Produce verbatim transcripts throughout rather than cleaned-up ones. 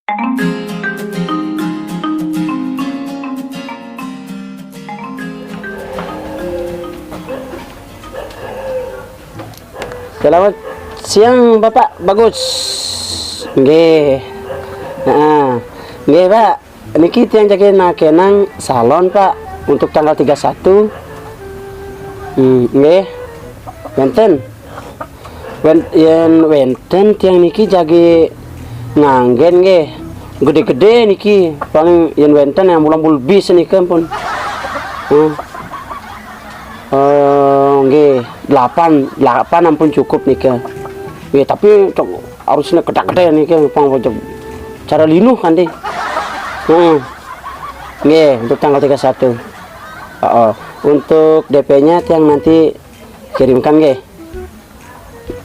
Selamat siang, Bapak. Bagus. Nggih. Heeh. Nggih, Pak. Niki tiang jagi nakenang salon, Pak, untuk tanggal tiga satu. Hmm, nggih. Wenten. Wen-, yen wenten tiang niki jagi nganggen nggih. Gede-gede niki. Paling yen wenten yang mula-mula bis niki ampun. Hmm. Eh, nggih, delapan, delapan ampun cukup niki. Nggih, tapi cok harusnya gede-gede niki, pang, pang, cara linuh kan, deh. Heeh. Nggih, untuk tanggal tiga satu. Heeh. Untuk D P-nya tiang nanti kirimkan, nggih.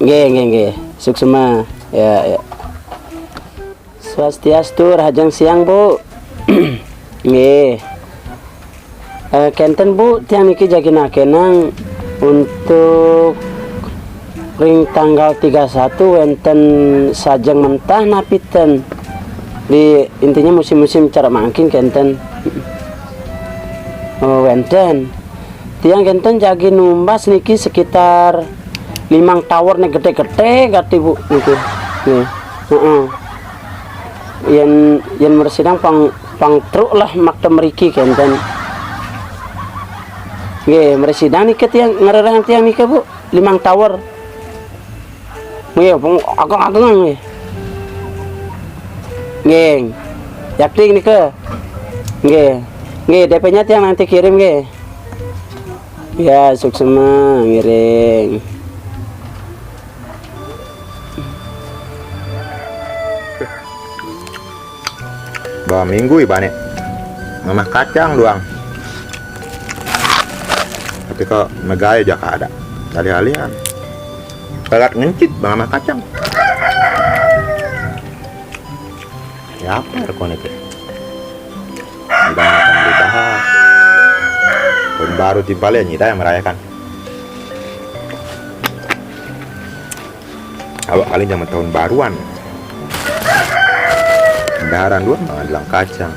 Nggih, nggih, nggih. Suksma. Ya, ya. Swastiastu, rahajeng siang, Bu. Nggih. Eh, kenten, Bu, tiang niki jagi nakenang untuk ring tanggal tiga satu wenten sajeng mentah napi ten? Di, intinya musim-musim cara mangkin kenten. Oh, wenten. Tiang kenten jagi numbas niki sekitar limang tower nih gede-gede gati, Bu, niki. Nih. Heeh. Yen, yen mresidang pang, pang truk lah makta mriki kenten. Nggih, mresidang niki tiang, ngrerehang tiang niki, Bu, limang tower. Nggih, pang ageng-ageng nggih. Nggih. Yakti niki. Nggih. Nggih, D P-nya tiang nanti kirim nggih. Ya, suksma ngiring. Dua minggu ibane mamah kacang doang. Tapi kok megai aja kada. Alih-alihan. Pelat ngencit mamah kacang. Ya apa ya kone teh? Udah makan di bahas. Tahun baru timpalnya nyita yang merayakan. Awak paling zaman tahun baruan. Kendaraan dua makan dalam kacang.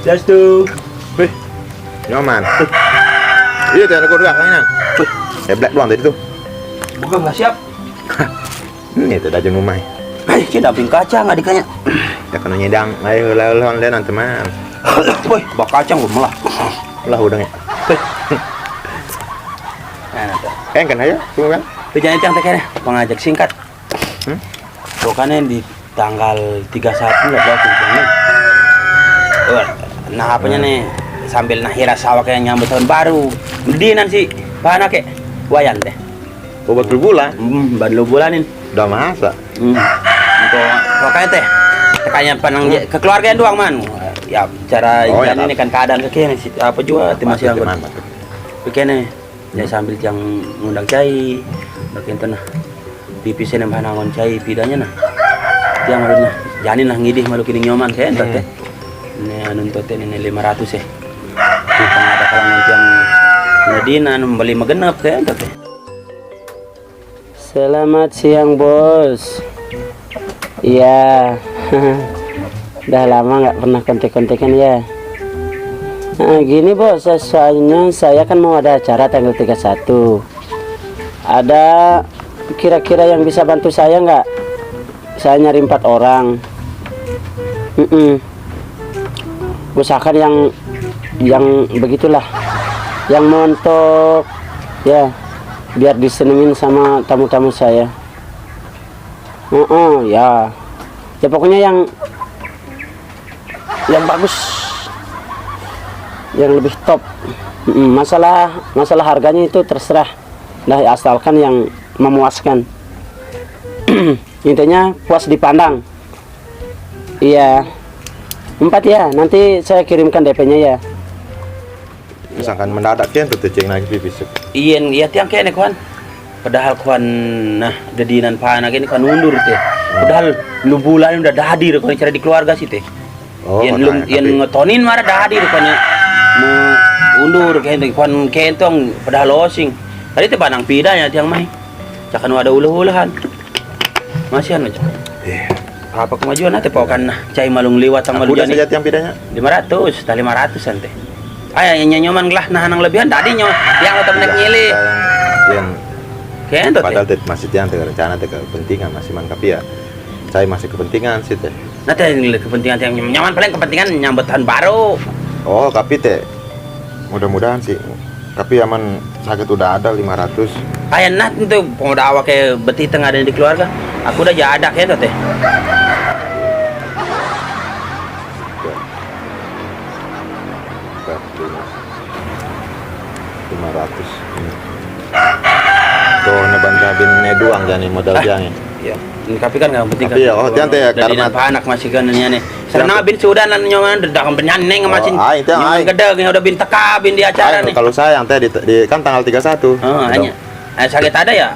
Just tuh. Wih, nyoman. Iya tuh, aku udah kayaknya. Wih, black doang tadi tuh. Bukan nggak siap. Ini tuh dah rumah. Eh, kita ping kacang adiknya. Ya kena nyedang, ayo lawan lawan teman. Woi, bak kacang gua malah. Lah udangnya. Nah, nah, tuh. Eh, kan ayo, tunggu kan. Pejanya tiang tekene, pengajak singkat. Hmm? Pokoknya di tanggal tiga satu lah, Bro, kumpulnya. Wah, nah, apanya nih, sambil nah hira sawah kayak nyambut tahun baru. Di nanti, bahan ake, wayan deh. Obat lu bulan? Hmm, bahan lu bulanin. Udah masa? Hmm. Untuk, pokoknya teh, tekanan panang je-, kekeluargaan doang, man. Ya, cara ini kan keadaan kekene sih, apa juga, tim masih anggur. Begini, ya sambil tiang ngundang cai, begini tuh nah. Pipis ini mah nangon cai pidanya nah. Tiang alun nah, jani nah ngidih malu kini nyoman kayak entot teh. Ini anu entot teh ini lima ratus ya. Kita ada kalangan tiang ngedin anu beli magenep kayak entot teh. Selamat siang, Bos. Iya. Udah lama nggak pernah kontek-kontekan ya. Nah, gini, Bos, soalnya saya kan mau ada acara tanggal tiga satu. Ada kira-kira yang bisa bantu saya nggak? Saya nyari empat orang. Mm-mm. Usahakan yang, yang begitulah. Yang montok, ya, biar disenengin sama tamu-tamu saya. Heeh, ya. Ya, pokoknya yang, yang bagus, yang lebih top. Mm-mm. Masalah, masalah harganya itu terserah. Dah, asalkan yang memuaskan. Intinya puas dipandang. Iya. Empat ya, nanti saya kirimkan D P-nya ya. Misalkan mendadak kan tuh ceng lagi pipis. Iya, iya tiang kene kuan. Padahal kuan nah dedinan pana kene kuan undur teh. Padahal lu bulan udah hadir kuan cara di keluarga sih teh. Oh, yen nah, lum, yen tapi ngetonin marah dah hadir kuan mau undur kene kuan kentong padahal osing. Tadi teh banang pidanya tiang mai. Cakanu ada ulah-ulahan. Masi anu, Cak. Iya. Apa kemajuan ate pawakan nah, cai malung liwat ang malu jani. Saja tiang pidanya. Lima ratus, tah lima ratus ante. Aya, nya nyoman gelah nah nang lebihan tadi nyo, yang tetap naik nyilih. Yang, yang padahal te masih tiang te rencana te kepentingan masih man, tapi ya, cai masih kepentingan sih te. Nah, te kepentingan yang nyaman paling kepentingan nyambut tahun baru. Oh, tapi te mudah-mudahan sih. Tapi aman sakit udah ada lima ratus. Aya nah itu pemuda awak ke betih tengah ada di keluarga. Aku udah ja ada kayak teh. Lima ratus. Tuh, ne bantu bin ne duang jani modal tiang. Iya. Ini tapi kan nggak penting. Tapi kan ya, oh, tiang teh karena anak masih kan ini nih. Karena bin sudah nan nyaman dah penyanyi neng masih. Ah, itu ai. Gede udah bin teka bin di acara nih. Kalau saya yang teh di, di kan tanggal tiga satu. Oh, hanya. Eh, sakit ada ya?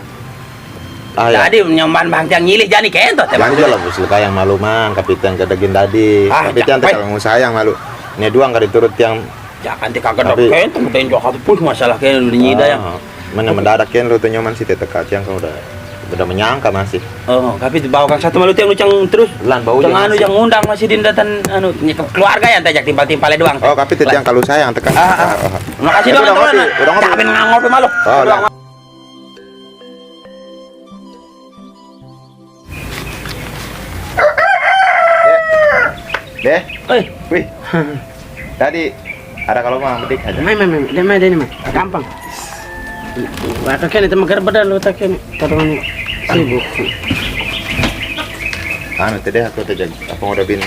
Ah, ya. Tadi nyaman bang tiang nyilih jani kento teh. Yang jual lah bus yang malu mang, kapiten kedegin tadi. Ah, kapiten teh kalau ngusaha yang malu. Ini duang kali turut tiang. Jangan teh kagak dok kento, udah yang jokal pun masalah kento udah nyida yang. Mana mendadak kento lu tuh nyaman sih teh teka tiang kalau udah udah menyangka masih. Oh, tapi dibawakan satu malu tiang lucang terus. Lan bau jangan anu yang ngundang masih di datang anu keluarga yang tajak timpal-timpalnya doang. Oh, tapi teh tiang kalau saya yang teka. Ah, ah. Makasih doang teman. Udah ngopi, udah ngopi. Jangan ngopi malu. Oh, udah. Deh. Deh. Oi. Wih. Tadi ada kalau mau metik aja. Main, main, main. Dia main, dia main. Gampang. Waktu kene tema gerbeda lo tak kene. Kadang sibuk. Anu tadi aku tadi apa udah bin.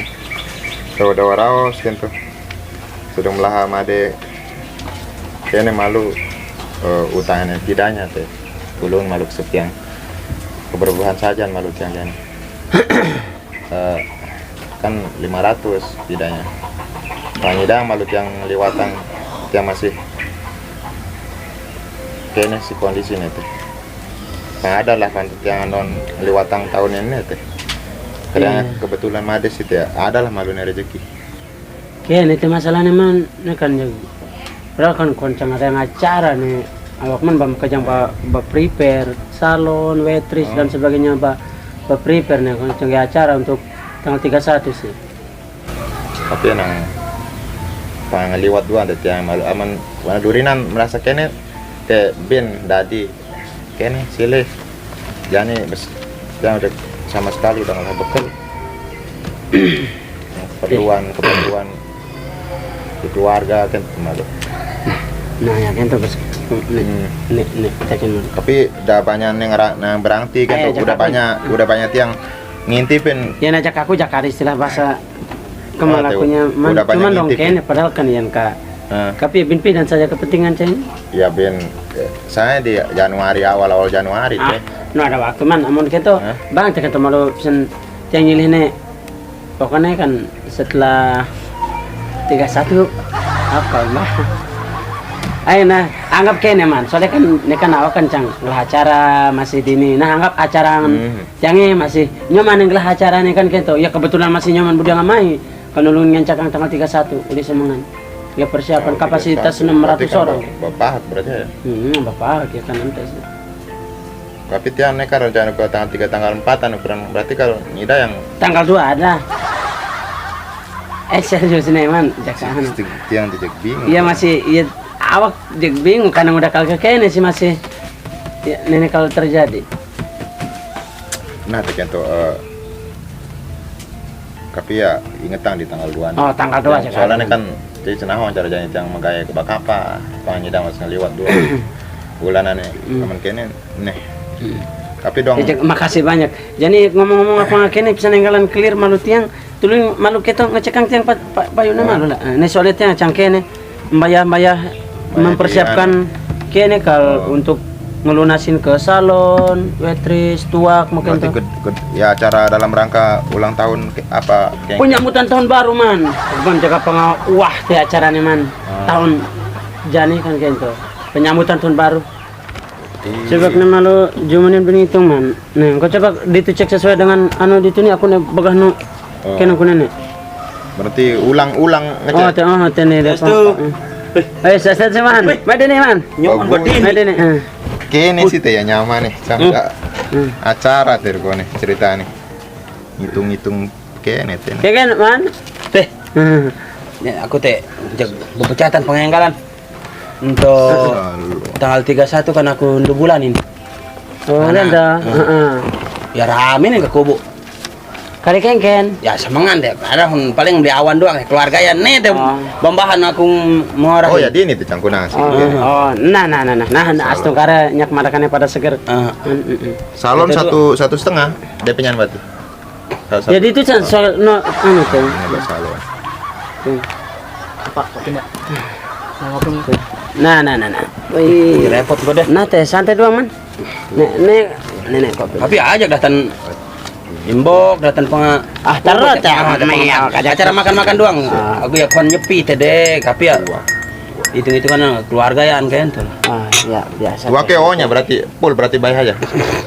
Tahu udah waraos kan tuh. Sudah melaha made kene malu, eh, utangnya tidaknya teh. Ulun malu sepiang keberbuhan saja malu tiang jani. Eh, kan lima ratus tidaknya. Pangidang malu tiang liwatan tiang masih kene si kondisi nih teh. Nah, ada lah kan tiang non liwatan tahun ini teh. Karena kebetulan made sih teh, ada lah malu rezeki. Kene te masalahnya man, ne kan jadi. Padahal kan koncang ada yang acara nih. Awak man bam kejang ba, ba prepare salon, waitress dan sebagainya ba, ba prepare nih koncang acara untuk tanggal tiga satu sih. Tapi nang pangaliwat dua ada tiang malu aman warna durinan merasa kene ke bin dadi kene silih jani bes yang udah sama sekali udah nggak bekel. Keperluan keperluan di keluarga kan malu. Nah, ya kan tuh bes. Nih, nih, nih, kita kan. Tapi udah banyak yang ngerang nang berarti kan tuh udah banyak udah banyak yang ngintipin. Ya ngajak aku jakar istilah bahasa kemalakunya cuman dong kene padahal kan yang ka. Tapi bin pidan saja kepentingan ceng. Ya bin saya di Januari awal-awal Januari teh. No ada waktu man amun keto bang teh keto malu pesen tiang nyilih ne. Pokoknya kan setelah tiga satu apa mah. Ayo nah anggap kene man soalnya kan ini kan awak kencang lah acara masih dini nah anggap acara Tiangnya masih nyaman yang gelah acara ini kan gitu. Ya kebetulan masih nyaman budang amai. Kan ulun ngancakang tanggal tiga satu udah semangan. Ya persiapan kapasitas enam ratus orang. Bapak berarti ya. Hmm, bapak ya kan nanti sih. Tapi tiang neka rencana ke tanggal tiga tanggal empat anu kurang berarti kalau ngida yang tanggal dua ada. Eh serius nih man, jaksaan. Tiang tidak bingung. Iya masih iya awak jadi bingung karena udah kagak kene sih masih. Ya, nenek kalau terjadi. Nah, tergantung eh, tapi ya ingetang di tanggal dua. Oh, tanggal dua. Soalnya kan jadi cenah wawancara jadi yang menggaya ke bakapa, pangidang mas ngeliwat dua. Bulanannya teman kene nih. Tapi dong. Makasih banyak. Jadi ngomong-ngomong apa kene bisa nenggalan clear malu tiang. Tulung malu kita ngecekang tiang pa, pa, payuna malu lah. Ini soalnya tiang cangkene. Mbaya-mbaya mempersiapkan kene kal untuk ngelunasin ke salon, waitress, tuak mungkin tuh. Ya acara dalam rangka ulang tahun apa? Penyambutan tahun baru man. Bukan jaga pengawa wah teh acaranya man. Tahun jani kan kayak itu. Penyambutan tahun baru. Coba kena malu jumanin binitung man. Nah, kau coba ditu cek sesuai dengan anu ditu nih aku nih begah nu kena aku nenek. Berarti ulang-ulang ngecek. Oh, teh oh teh nih deh. Eh, saya saya man. Mai deh nih man. Nyoman berarti. Mai deh nih. Kene sih te ya nyaman nih, sampai acara te ko nih cerita nih. Hitung-hitung kene te nih. Kene mana? Te. Hmm. Ya, aku te, jag-, bepecatan pengenggalan. Untuk tanggal tiga satu kan aku dua bulan ini. Oh, mana? Heeh. Ya rame nih ke kubu. Kari kengken. Ya semengan deh, ada hun paling beli awan doang ya, keluarga ya. Nih deh, bambahan aku mau orang. Oh ya, ini tuh cangkunang sih. Oh, oh, nah, nah, nah, nah, nah, nah, astungkara nyak marakannya pada seger. Ah. Mm, mm, mm. Salon itu satu, satu setengah, dia penyan berarti. Jadi itu soal, no, anu tuh. Ini ada salon. Tuh. Apa? Kopi, Mbak. Mau kopi, Mbak? Nah, nah, nah, nah. Wih. Repot gua deh. Nah, teh santai doang, man. Nek, nek, nenek kopi. Tapi aja datang imbok, datang penga-, ah, terus ya, acara makan-makan doang. Ah. Aku ya kon nyepi teh deh, tapi ya hitung-hitungan keluarga ya, kan tuh. Ah, ya, biasa. Wake onya berarti full, berarti bayar aja.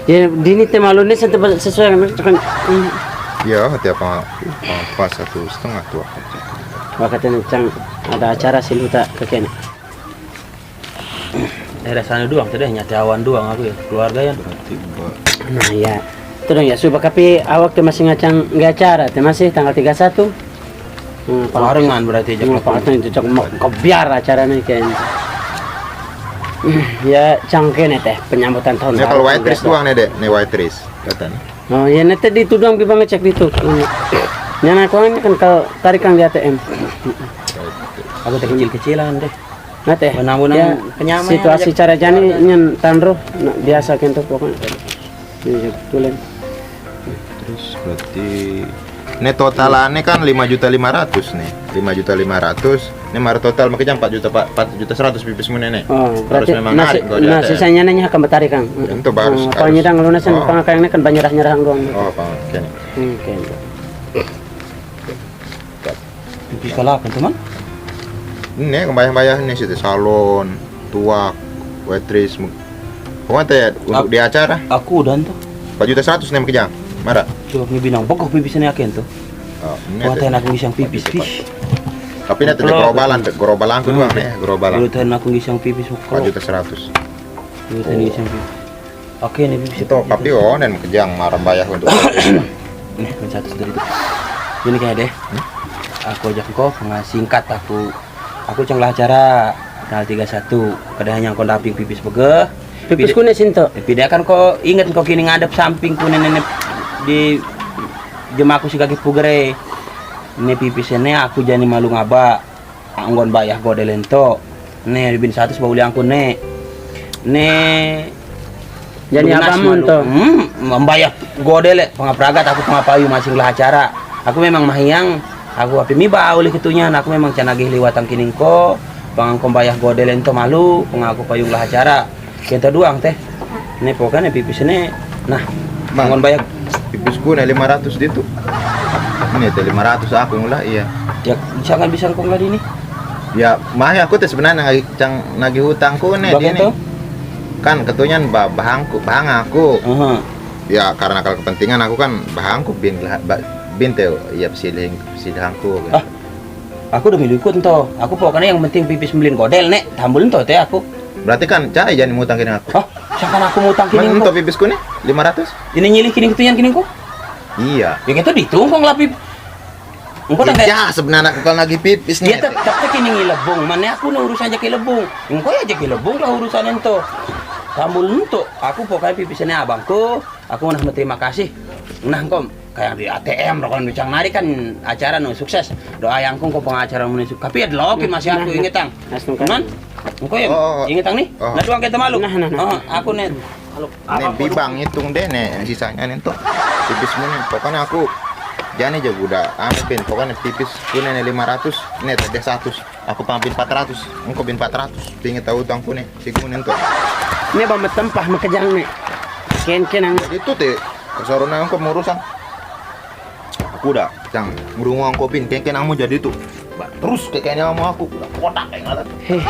Ya, dini teh malu nih, sesuai dengan kan. Ya, tiap apa, apa satu setengah tuh. Wakatnya cang ada acara sih luta kekene. Daerah sana doang tadi, hanya Tiawan doang aku ya, keluarga ya. Nah, ya. Itu dong ya, sudah, tapi awak teh masih ngacang nggak acara, teh masih tanggal tiga satu. Hmm, parengan berarti aja. Hmm, parengan itu cok mau kebiar acaranya kayak. Ya, cangkene teh penyambutan tahun baru. Ya, kalau waitress doang nih, Dek. Nih waitress, katanya. Oh, ya, nanti di itu doang, Bibang ngecek di itu. Hmm. Yang aku ini kan kalau tarikan di A T M. Aku teh kecil-kecilan deh. Nah, teh. Benang-benang ya, penyamai situasi aja. Cara jani nyen tanro, nah, biasa kento pokoknya. Iya, betulan. Terus berarti ini totalannya kan lima juta lima ratus nih. Lima juta lima ratus. Ini mara total makanya empat juta, Pak, empat juta seratus pipis mun nenek. Oh, harus berarti memang nasi, narik kalau di nah, A T M. Sisanya nanya akan betari, Kang. Tentu, baru oh, harus. Kalau nyidang lunasan, oh, pangakang ini kan banyak nyerah doang. Oh, oke. Hmm, oke. Pipis kalau apa, teman? Ini kebayang-bayang nih, situ salon, tuak, waitress, mu-, pokoknya teh untuk di acara. Aku dan tuh. Empat juta seratus nih, makanya. Mara. Coba ngebinang, pokok pipis ini aken tuh. Oh, ini wah, teh. Teh aku ngisang pipis, pis. Tapi ini teh gerobalan, gerobalan aku doang nih, gerobalan. Dulu teh aku ngisang pipis, pokok. Empat juta seratus. Dulu teh ngisang pipis. Oke, nih, pipis. Itu, tapi oh, dan makanya marah bayar untuk. Nih, satu dari itu. Ini kayak deh. Hmm? Aku ajak kau, pengasingkat aku. Aku cenglah acara tanggal tiga satu. Kadang yang kau damping pipis bege. Pipis kune sinto. Pide kan kau inget kau kini ngadep samping kune nenek di jemaku si kaki pugere. Ini pipis ini aku jani malu ngaba. Anggon bayah godel ento. Ne bin satu sebab uliangku ne. Ne jadi apa mun to? Hmm, membayah godel le, pengapragat aku pengapayu masing lah acara. Aku memang mahiang, aku api mi bau le ketunya, aku memang canagih liwatang kiningko, pangangko bayah godel ento malu, pengaku payung lah acara. Kita doang teh. Ne pokoknya pipis ne. Nah, bangun bayah. Pipisku ne lima ratus ditu. Ini teh lima ratus aku ngulah, iya. Ya, jangan bisa kong lagi ini. Ya, mah aku teh sebenarnya nagih, cang, nagih hutangku nih dia nih. Kan ketunya ba-, bahangku, bahang aku. Ya, karena kalau kepentingan aku kan bahangku bin lah, ba-, bin teh, ya, silih, silih aku, kan. Ah, aku udah milu ikut ento. Aku pokoknya yang penting pipis melin godel, nek. Tambul ento teh aku. Berarti kan cai jadi mutang kini aku. Oh, siapa aku mutang kini ento pipisku nih, lima ratus. Ini nyilih kini ketunya kini ku? Iya. Ya kita ditungkong lah, Pip. Engkau tak ya, sebenarnya aku kan lagi pipis nih. Dia tetap ke kini ngilebung. Mana aku nih urusan aja kilebung. Engkau ya aja kilebung lah urusan ento. Tambul ento. Aku pokoknya pipisnya abangku. Aku nah berterima kasih. Nah, engkau kayak di A T M, rokokan bicang nari kan acara nu sukses. Doa yang engkau pengacara nu sukses. Tapi ya delokin masih aku ingetang. Cuman, engkau ya ingetang nih. Nah, doang kita malu. Nah, nah, nah. Oh, aku nih. Ini bibang hitung deh nih sisanya nih tuh. Pipismu nih. Pokoknya aku jani aja udah anu bin. Pokoknya pipis punya nih lima ratus, nih tadi seratus. Aku pang bin empat ratus. Engkau bin empat ratus. Tinggi tahu utangku nih. Si kuning tuh. Ini bang betempah makejang nih. Ken kenang. Jadi itu teh. Kesorona engkau mau urusan. Aku udah, cang, ngurung uang kopi, kengken amu jadi tuh. Ba, terus kekene amu aku, udah kodak kayak ngalat. Heh.